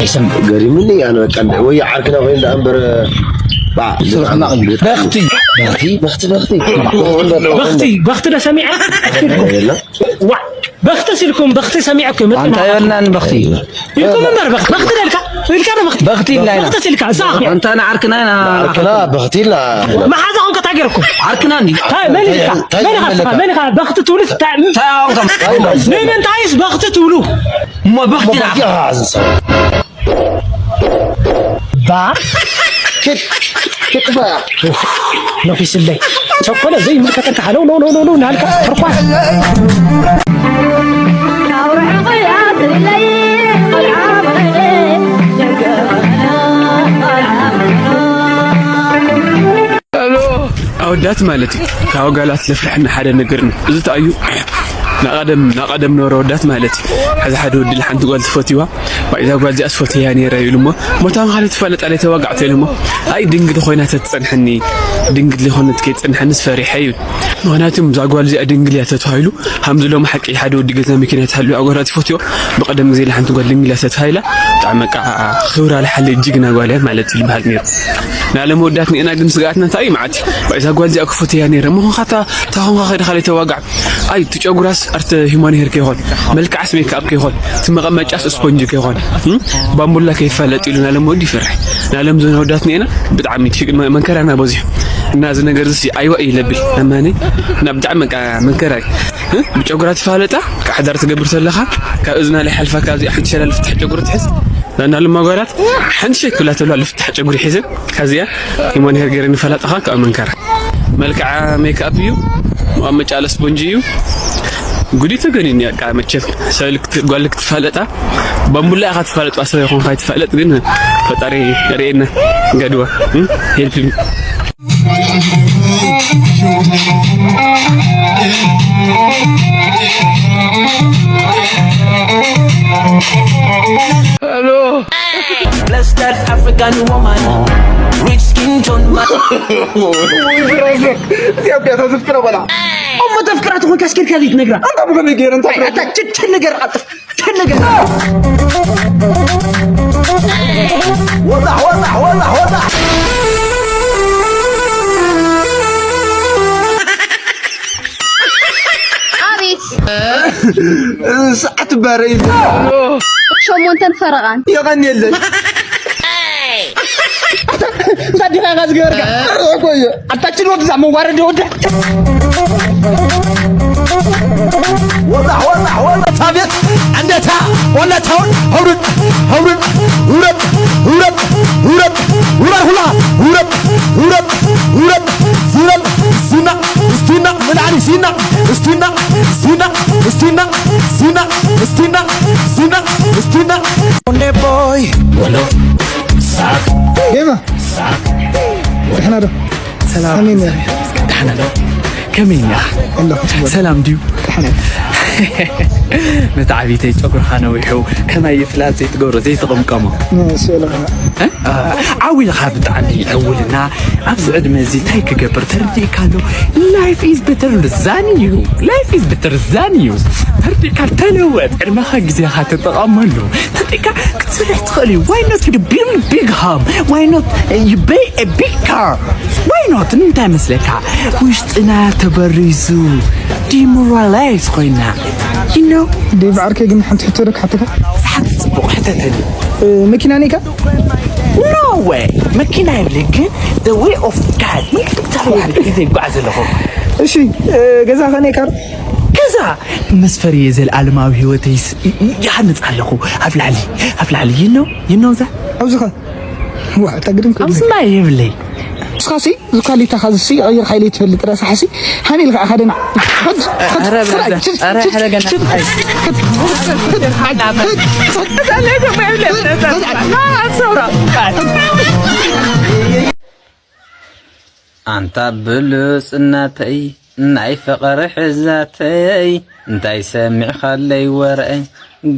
ኣይሰምዕ። ገሪሙኒ ኣነ በቃ እንደ ወይ ዓርክና ወይ እንደ ኣንበር ባ ስርሕና እንደ በኽቲ በኽቲ በኽቲ በኽቲ በኽቲ ዶ ሰሚዐ የለ ዋ በኽቲ ሲልኩም በኽቲ ሰሚዐ እኮ መጥና ኣንታ የበልናን በኽቲ ኢልኩም እምበር በኽቲ በኽቲ ደልካ ኢልካ ነው በኽቲ በኽቲ ኢልና ኢና። በኽቲ ሲልካ እዛ ኣንታ ንዓርክና ኢና ዓርክና በኽቲ ኢልና መሓዛ ኾንካ ታገርኩም ዓርክና እንዲ ታይ መን ኢልካ እንታይ መን ኢኻ መን ኢኻ በኽቲ ትብሉ እንታይ እንታይ ኣኹም ንምንታይስ በኽቲ ትብሉ እሞ በኽቲ ኢና ባ ክትጥፋ ነኺስለይ ቸኮለ ዘይምልከተካ ሃለው ለው ለው ለው ናልካ ተርኳስ ኣወዳት ማለት እዩ ካብ ጓላት ዘፍርሐና ሓደ ነገር ነው። እዚ ተኣዩ ናቐደም ናቐደም ነበረ ኣወዳት ማለት እዩ። ሕዚ ሓደ ወዲ ሓንቲ ጓል ትፈትዋ ዋይዛ ጓል እዚኣ ስፈትያ ነይረ ይብሉ እሞ ሞታን ካልእ ትፋለጥ ኣለ ተዋጋዕቶ ኢሉ እሞ ኣይ ድንግል ኮይና ተትፀንሐኒ ድንግል ዝኾነት ከይፀንሐንስ ፈሪሐ ይብል። ምክንያቱ እዛ ጓል እዚኣ ድንግል እያ ተተባሂሉ ሃምዚ ሎም ሓቂ ሓደ ወዲ ገዛ መኪና ትሃሉ ኣጓራት ይፈትዮ ብቀደም ግዜ ሓንቲ ጓል ድንግል እያ ተተባሂላ ብጣዕሚ በቃ ክብራ ልሓለ ጅግና ጓል እያ ማለት እዩ ዝበሃል ነይሩ። ንዓለም ወዳት ንኤና ግን ስግኣትና እንታይ እዩ መዓት እዛ ጓል እዚኣ ክፈትያ ነይረ ምኾንካ ታኾንካ ከይድካ ተዋጋዕ ኣይ ትጨጉራስ ኣርተ ሂማን ሄር ከይኾን መልክዓስ ሜክኣፕ ከይኾን ትመቐመጫስ ስፖንጅ ከይኾን ባምቡላ ከይፋለጥ ኢሉ ንዓለም ወዲ ይፈርሕ ንዓለም ዞን ወዳት ንኤና ብጣዕሚ መንከራና በዚሑ እና እዚ ነገር እዚ ኣይዋ ይለብል ኣማኒ እና ብጣዕሚ በቃ መንከራ ብጨጉራ ትፋለጣ ካብ ሓዳር ትገብር ዘለኻ ካብ እዝና ላይ ሓልፋ ካብዚ ሓንቲ ሸላል ፍትሕ ጨጉሪ ትሕዝ ናና ልማጓላት ሓንቲ ሸክላ ተብላ ልፍትሕ ጨጉሪ ሒዘ ካብዚኣ ሂሞን ሄር ገይረ ንፈላጥኻ ካብ መንከራ መልክዓ ሜክኣፕ እዩ መቐመጫ ለስፖንጂ እዩ ጉዲ ተገኒኒ ያቃ መቸም ሰልክ ጓልክ ትፋለጣ ባምቡላ ኢኻ ትፋለጥ ኣሰበ ይኾንካ ትፋለጥ ግን ፈጣሪ ርእየና ገድዋ ሄልፕ Hello. Bless that African woman. Rich skin tone man. ኢትዮጵያ ተፍቅረ በላ እሞ ተፍቅራ ትኾን ካስኬድካ ዘይትነግራ ኣንታ ብከመይ ገይረ እንታይ ኣታ ችችን ነገር ኣጥፍ ችን ነገር ወጣሕ ወጣሕ ወጣሕ ወጣሕ ኣቤት ሰዓት ባረይ ሸሞንተን ፈረቓን የቐንየለን እንታይ ዲኻ ኢኻ ዝገበርካ ኣታ ችን ወዲ እዛ መዋረዲ ወዲ ወጣሕ ወጣሕ ወጣሕ ታቤት እንደታ ወለታውን ህውርድ ህውርድ ውረድ ውረድ ውረድ ውረድ ሁላ ውረድ ውረድ ውረድ ውረድ ሲና እስቲና ንላዕሊ ሲና እስቲና ሲና እስቲና ሲና ሲና እስቲና ሲና እስቲና One day boy, one day, suck, ጌማ suck. ደሕና ዶ ሰላም ኣሜን ደሓና ዶ ከመይ እኒኻ ኣለኹ ጽቡቅ ሰላም ድዩ ደሕና ነቲ ዓብይተይ ጨጉርኻ ነዊሑ ከማይ ይፍላት ዘይትገብሮ ዘይትቕምቀሞ ስእልኻ ዓው ኢልኻ ብጣዕሚ ዕውልና ኣብዚ ዕድመ እዚ እንታይ ክገብር ተረዲእካ ኣሎ life is better than you life is better than you ተረዲእካ ተለወጥ ዕድመኻ ግዜኻ ተጠቐመሉ ተረዲእካ ክትሰርሕ ትኽእል እዩ why not you build big home why not you buy a big car why not እንታይ መስለካ ውሽጥና ተበሪዙ demoralize ኮይና you know ዴቭ ዓርከይ ግን ሓንቲ ሕቶ ዶ ክሓተካ ሓንቲ ፅቡቕ ሕተተኒ መኪና ነይካ no way መኪና የብለይ ግን the way of God መንገዲ እግዚኣብሔር ሒዘ ይጓዓዝ ኣለኹ እሺ ገዛ ከነይካ ገዛ መስፈርየ ዘለኣለማዊ ህይወተይ ይሃንፅ ኣለኹ ኣብ ላዕሊ ኣብ ላዕሊ you know you know that ኣብዚኻ ዋ እታ ግድም ኣብዚ ማይ የብለይ እስኻሲ ዝኳሊታ ካዝሲ ይቕይር ሓይለይ ትፈልጥ ረሳሕሲ ሃኒል ከዓ ሓደ ኣንታ ብሉጽ እናተይ ናይ ፍቕሪ ሕዛተይ እንታይ ሰሚዕኻለይ ወረ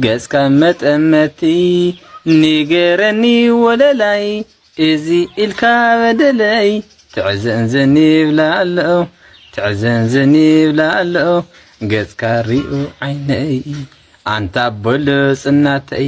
ገጽካ መጠመቲ ንገረኒ ወለላይ እዚ ኢልካ በደለይ ትዕዘንዝን ይብላ ኣሎ ትዕዘንዝን ይብላ ኣሎ ገጽካ ሪኡ ዓይነይ ኣንታ ብሉጽ እናተይ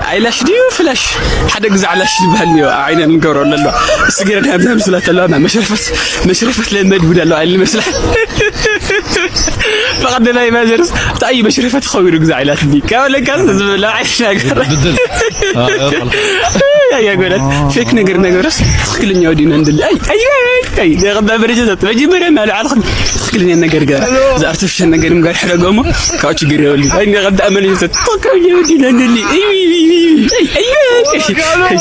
ኣይላሽ ድዩ ፍላሽ? ሓደ ግዛዕ ላሽ ዝበሃል እኒኦ፣ ኣብ ዓይና ንገብሮ ኣለዋ። እሱ ገይረ ናይ ምስላ ተለዋ፣ መሽረፈት፣ መሽረፈት ለመድ ይብዳ ኣለዋ፣ ኣይንመስላ። ብቐደማይ ማዘርስ፣ እንታይ እዩ መሽረፈት ክኸውን ግዛዕ ኢላትኒ። ካብ ለካ ዝበላ ዓይነት ነገር። ብድል። ኣያ ጎላት፣ ፌክ ነገር ነገርስ ትኽክለኛ ወዲና እንድል። ኣይ፣ ኣይ፣ ኣይ፣ ኣይ፣ ደቐባ በረጀታት፣ መጀመርያ እናልዓልኹም ትኽክለኛ ነገር ገራ። እዚ ኣርቲፊሻል ነገር ምጋር ሕረገሞ፣ ካብ ችግር የብሉ። ኣይ፣ ደቐባ መለጀታት፣ ትኽክለኛ ወዲና እንድል። እይ፣ እይ፣ እይ፣ እይ፣ እይ፣ እይ፣ እይ፣ እይ።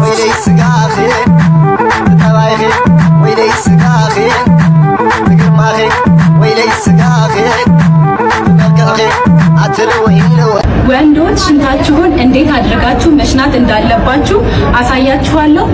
ወይለይ ስጋኺ ተባይኺ ወይለይ ስጋኺ ግርማኺ ወይለይ ስጋኺ መልክዕኺ ኣትልወ ኢልወ ወንዶች ሽንታችሁን እንዴት አድርጋችሁ መሽናት እንዳለባችሁ አሳያችኋለሁ።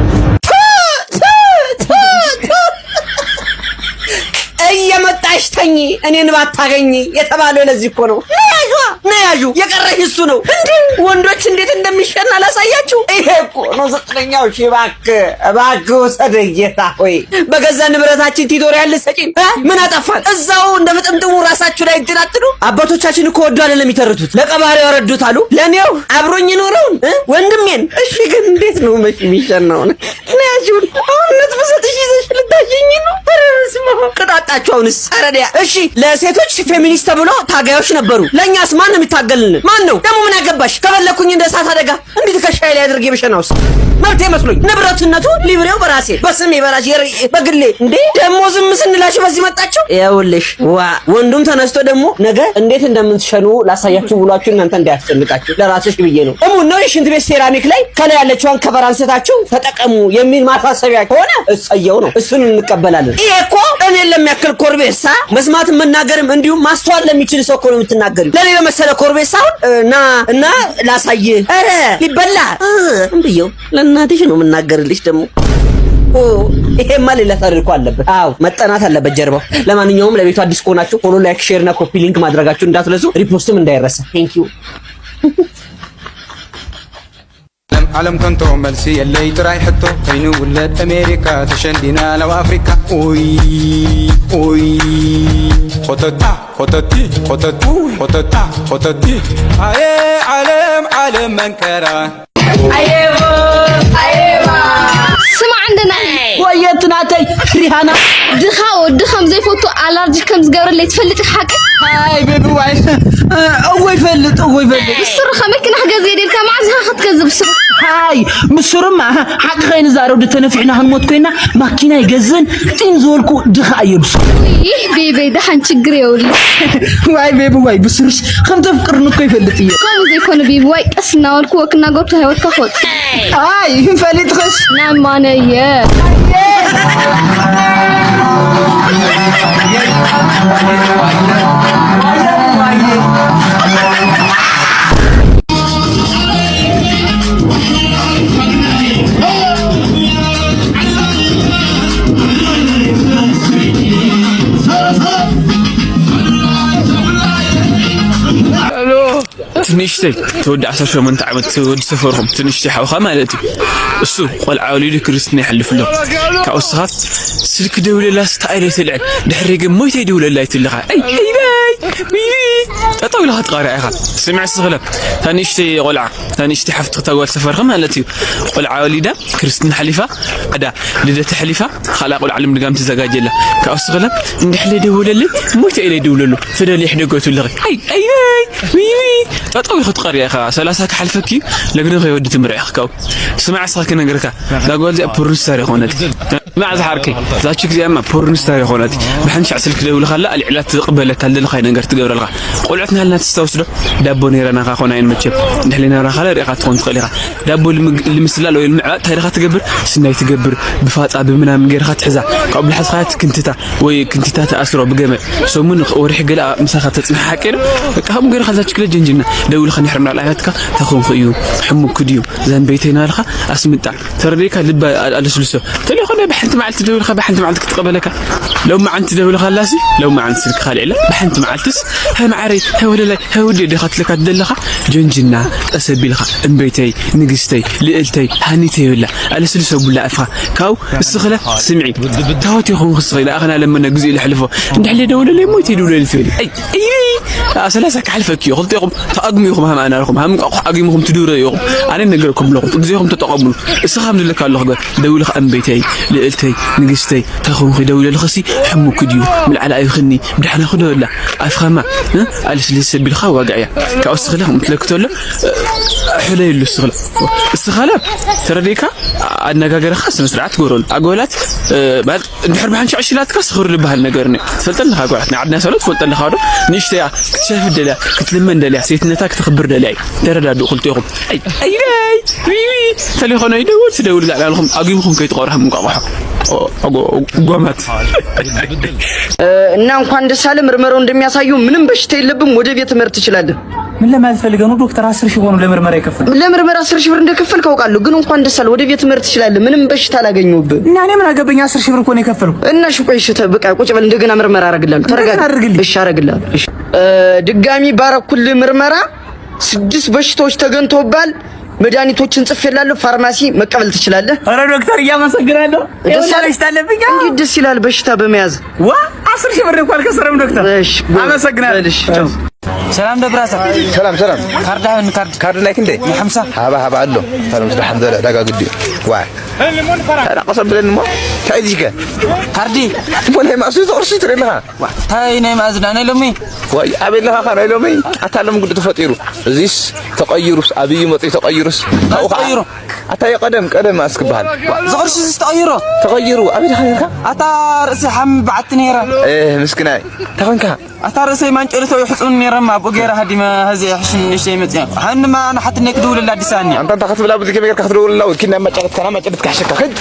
እየመጣሽ ተኝ እኔን ባታገኝ የተባለው ለዚህ እኮ ነው። ነያዧ ነያዩ የቀረሽ እሱ ነው እንዴ? ወንዶች እንዴት እንደሚሸና ላሳያችሁ። ይሄ እኮ ነው ዝቅተኛው። እሺ እባክህ እባክህ ውሰደኝ ጌታ ሆይ። በገዛ ንብረታችን ቲቶሪያል ልትሰጪን እ? ምን አጠፋን? እዛው እንደ ፍጥምጥሙ ራሳችሁ ላይ እንትን አትሉ። አባቶቻችን እኮ ወዶ አይደለም የሚተርቱት፣ ለቀባሪው አረዱት አሉ። ለእኔው አብሮኝ የኖረውን እ? ወንድሜን። እሺ ግን እንዴት ነው መቼ የሚሸናውን? ነያሽውን አሁን ነት ብሰጥሽ ይዘሽ ልታሸኝ ነው? ኧረ በስመ አብ። ቅጣጣችሁ አሁንስ። ኧረ ዲያ። እሺ ለሴቶች ፌሚኒስት ተብሎ ታጋዮች ነበሩ። ለእኛስ ማን ነው የሚታገልልን? ማን ነው ደግሞ? ምን አገባሽ? ከፈለኩኝ እንደ እሳት አደጋ እንዲህ ትከሻዬ ላይ አድርጌ ብሸናውስ መብቴ መስሎኝ። ንብረትነቱ ሊብሬው በራሴ በስሜ በራሴ የር- በግሌ። እንዴ ደግሞ ዝም ስንላችሁ በዚህ መጣችሁ? ይኸውልሽ ዋ ወንዱም ተነስቶ ደግሞ ነገ እንዴት እንደምትሸኑ ላሳያችሁ ብሏችሁ እናንተ እንዳያስጨንቃችሁ ለራስሽ ብዬ ነው። እሙን ነው የሽንት ቤት ሴራሚክ ላይ ከላይ ያለችዋን ከቨር አንስታችሁ ተጠቀሙ የሚል ማሳሰቢያ ከሆነ እሰየው ነው፣ እሱን እንቀበላለን። ይሄ እኮ እኔን ለሚያክል ኮርቤሳ መስማትም መናገርም እንዲሁም ማስተዋል ለሚችል ሰው እኮ ነው የምትናገሪው። ለኔ ለመሰለ ኮርቤሳ አሁን እ፣ ና እና ላሳይህ። ኧረ ሊበላ እ፣ እምብየው ለእናትሽ ነው የምናገርልሽ። ደግሞ ኦ፣ ይሄማ ሌላ ታሪክ እኮ አለበት። አዎ መጠናት አለበት ጀርባው። ለማንኛውም ለቤቱ አዲስ ከሆናችሁ ፎሎ፣ ላይክ፣ ሼር እና ኮፒ ሊንክ ማድረጋችሁ እንዳትረሱ። ሪፖስትም እንዳይረሳ። Thank you። ዓለም ዓለም ከንቶ መልሲ የለይ ጥራይ ሕቶ ከይኑ ውለድ ኣሜሪካ ተሸንዲና ናብ ኣፍሪካ ኡይ ኡይ ኾተታ ኾተቲ ኾተቱ ኾተታ ኾተቲ ኣየ ዓለም ዓለም መንከራ ስማዕ እንደ ናይ ወየት ናተይ ሪሃ ቱ ኣላርጂ ከም ዝገብረለይ ትፈልጥ ሓቂ? ሃይ ቤቢ ዋይ። እዎ ይፈልጥ፣ እዎ ይፈልጥ። ብስሩ ከመይ ክና ክገዝእ ደልካ መዓዝ ኢኻ ክትገዝእ ብስሩ? ሃይ፣ ብስሩማ ሓቂ ከይንዛረብ ተነፊሕና ክንሞት ኮይና ማኪና ይገዝእን ጢን ዝበልኩ ድኻ እየ ብስሩ። ይህ ቤበይ ደሓን ችግር የብሉ። ዋይ ቤቢ ዋይ፣ ብስሩስ ከም ተፍቅርኒ እኮ ይፈልጥ እየ። ከምኡ ዘይኮነ ቤቢ ዋይ ቀስ እናበልኩ ወክ እናገብርኩ ህይወትካ ክወጽእ። ኣይ ፈሊጥኽስ ናማነየ እቲ ንእሽተይ እቲ ወዲ ዓሰርተ ሸሞንተ ዓመት ወዲ ሰፈርኹም እቲ ንእሽተይ ሓውኻ ማለት እዩ። እሱ ቆልዓ ወሊዱ ክርስትና ይሓልፍ ኣሎ። ካብኡ እስኻ ስልኪ ደውለላ ስታ ኢለ ይተልዕል ድሕሪ ግን ሞይተ ይደውለላ ይትልኻ። ኣይ ኣይ ኣይ ዊዊ ጠጠው ኢልኻ ትቐርያ ኢኻ። ስምዕ እስኽለ እታ ንእሽተይ ቆልዓ እታ ንእሽተይ ሓፍትኽ እታ ጓል ሰፈርኻ ማለት እዩ። ቆልዓ ወሊዳ ክርስትና ሓሊፋ ኣዳ ልደት ኣሕሊፋ ካልኣ ቆልዓ ንምድጋም ትዘጋጀ ኣላ። ካብኡ ስኽለ እንድሕር ደወለለይ ሞይተ ኢለ ይድውለሉ። ፍደል የሕደጎ ትብለኺ። ኣይ ኣይ ኣይ ዊዊ ጠጠው ኢኺ ትቐርያ ኢኻ። ሰላሳ ክሓልፈኪ እዩ። ለግነ ከይወዲ ትምርዒ ኢኻ ካብኡ። ስማዕ እስኻ ክነግርካ እዛ ጓል እዚኣ ፖርን ስታር የኾነት። ስማዕ ዝሓርከይ እዛ ችክ እዚኣማ ፖርን ስታር የኾነት። ብሓንሻዕ ስልክ ደውልኻላ ኣልዒላ ትቕበለካ ልልኻይ ነገር ትገብረልካ። ቆልዑት ናልና ትስታውስ ዶ? ዳቦ ነይረና ካ ኮና እየን መቸም። እንድሕር ነይረና ካለ ሪኢኻ ትኾን ትኽእል ኢኻ። ዳቦ ልምግ- ልምስላል ወይ ልምዕባጥ እንታይ ኢኻ ትገብር? ስናይ ትገብር ብፋፃ ብምናምን ገይርኻ ትሕዛ። ካብኡ ብልሓስኻ ትክንትታ ወይ ክንትታ ተኣስሮ ብገመድ ሰሙን ወርሒ ገለ ምሳኻ ተፅንሓ ሓቂ ዶ? በቃ ከምኡ ገይርኻ እዛ ችክለ ጀንጅና ደውልኻ ንሕር ምናል ኣይነትካ ተኾንኩ እዩ ሕሙክ ድዩ ዘንበይተይ ናልኻ ኣስምጣ ተረዲእካ ልባ ኣለስልሶ ተለይኮነ ብሓንቲ መዓልቲ ደውልኻ ብሓንቲ መዓልቲ ክትቀበለካ ሎም መዓንቲ ደውልኻ ኣላሲ ሎም መዓንቲ ስልክኻ ልዕለ ብሓንቲ መዓልትስ ሃይ መዓረይ ሃይ ወለላይ ሃይ ወዲ ዲኻ ትለካ ትደለኻ ጀንጅና ቀስ ኣቢልኻ እምበይተይ ንግስተይ ልእልተይ ሃኒተይ ይብላ ኣለስልሶ ቡላ ኣፍኻ ካብኡ እስኽለ ስምዒ ታወት ይኹን ክስኺ ንኣኸና ለመነ ግዜኡ ለሕልፎ እንድሕር ደውለለይ ሞይተ ይድውለል ትብል ኣይ ኣይ ሰላሳ ክሓልፈኪ እዩ ክልቴኹም ተኣግሙ ኢኹም ሃም ኣናልኹም ሃም እንቋቑሕ ኣጊምኹም ትድውረ ኢኹም ኣነ ነገርኩም ኣለኹም ግዜኹም ተጠቐምሉ እስኻ ከም ዝለካ ኣለኹ ገር ደውልኻ እምበይተይ ልእልተይ ንግስተይ ተኾንኺ ደውለልኽሲ ሕሙክ ድዩ ምልዓል ኣይኽኒ ብድሕና ክደወላ ኣፍኻማ ኣለስልስ ሰቢልካ ዋጋ እያ ካብ እስኽለ ከምትለክ ተሎ ሕለየሉ እስኽለ እስኻለ ተረዲእካ ኣነጋገርኻ ስነ ስርዓት ትገብረሉ ኣጎላት ማለት እንድሕር ብሓንሻዕ ሽላትካ ስኽር ዝበሃል ነገር ኒ ትፈልጠ ኣለኻ ጓላት ናይ ዓድና ሰሎ ትፈልጠ ኣለኻ ዶ ንእሽተያ ክትሸፍት ደልያ ክትልመን ደልያ ሴትነታ ክተኽብር ደልያ እዩ ተረዳድኡ ክልቴኹም ኣይይ ተሊኾነ ይደውል ትደውል ዛዕባ ኣለኹም ኣጊምኹም ከይትቆርሐ ምንቋቋሖ ጓማት እና እንኳን ደስ አለ። ምርመራው እንደሚያሳየው ምንም በሽታ የለብም። ወደ ቤት መር ትችላለህ። ምን ለማለት ፈልገህ ነው ዶክተር? አስር ሺህ ሆኖ ለምርመራ የከፈል ለምርመራ አስር ሺህ ብር እንደከፈልክ አውቃለሁ፣ ግን እንኳን ደስ አለ። ወደ ቤት መር ትችላለህ። ምንም በሽታ አላገኘሁብህም። እና እኔ ምን አገባኝ? አስር ሺህ ብር እኮ ነው የከፈልኩ። እና እሺ፣ ቆይ፣ እሺ፣ ተ- በቃ ቁጭ በል፣ እንደገና ምርመራ አረግልሃለሁ። ተረጋጋ። እንደገና አድርግልኝ። እሺ፣ አረግልሃለሁ። እሺ፣ እ፣ ድጋሚ ባረኩልህ ምርመራ ስድስት በሽታዎች ተገኝተውብሃል። መድኃኒቶችን ጽፌልሃለሁ፣ ፋርማሲ መቀበል ትችላለህ። ኧረ ዶክተር እያመሰግናለሁ። ደስ ይሁን አለ- በሽታ አለብኝ። አዎ። እንዴት ደስ ይላል በሽታ በመያዝ። ዋ አስር ሺህ ብር እኮ አልከሰርም ዶክተር። እሺ፣ ጎበዝ። አመሰግናለሁ። በል እሺ፣ ቻው። ሰላም ደብራታ። ሰላም ሰላም። ካርድ ሀብን ካርድ ካርድ ላይክ እንዴ? ሐምሳ ሐባ ሐባ አሎ። ሰላም ስለ ሐምዛ ዳጋ ግዲ ዋይ። ታራ ቀሰ ብለን ሞ ታይዚከ ካርዲ ሞ ናይ ማሱ ተርሲ ትረልኻ። ታይ ናይ ማዝዳ ናይ ሎሚ ወይ ኣቤለኻ ካ ናይ ሎሚ ኣታ ሎም ጉድ ተፈጢሩ። እዚስ ተቐይሩስ ኣብዩ መጽዩ ተቐይሩስ። ተቐይሩ። ኣታ የቀደም ቀደም ኣስክበሃል። ዝቕርሺ ዝተቐይሮ ተቐይሩ። ኣቤለኻ ነርካ ኣታ ርእሲ ሓም በዓቲ ነይራ። ምስክናይ ተኾንካ ኣታ ርእሰይ ማንጨሪቶ ይሕጹን ነይሮም ኣብኡ ገይረ ሃዲመ ሀዚ ሕሽም ንእሽተይ መጽያ። ሃንማ ንሓትነይ ክድውልላ ኣዲስ ኣኒ። ኣንታ እንታይ ክትብላ ብዙ ከመይ ጌርካ ክትደውልላ ወይ ኪና ማጫረትካ ና ማጫረትካ ሕሸካ ኸድ።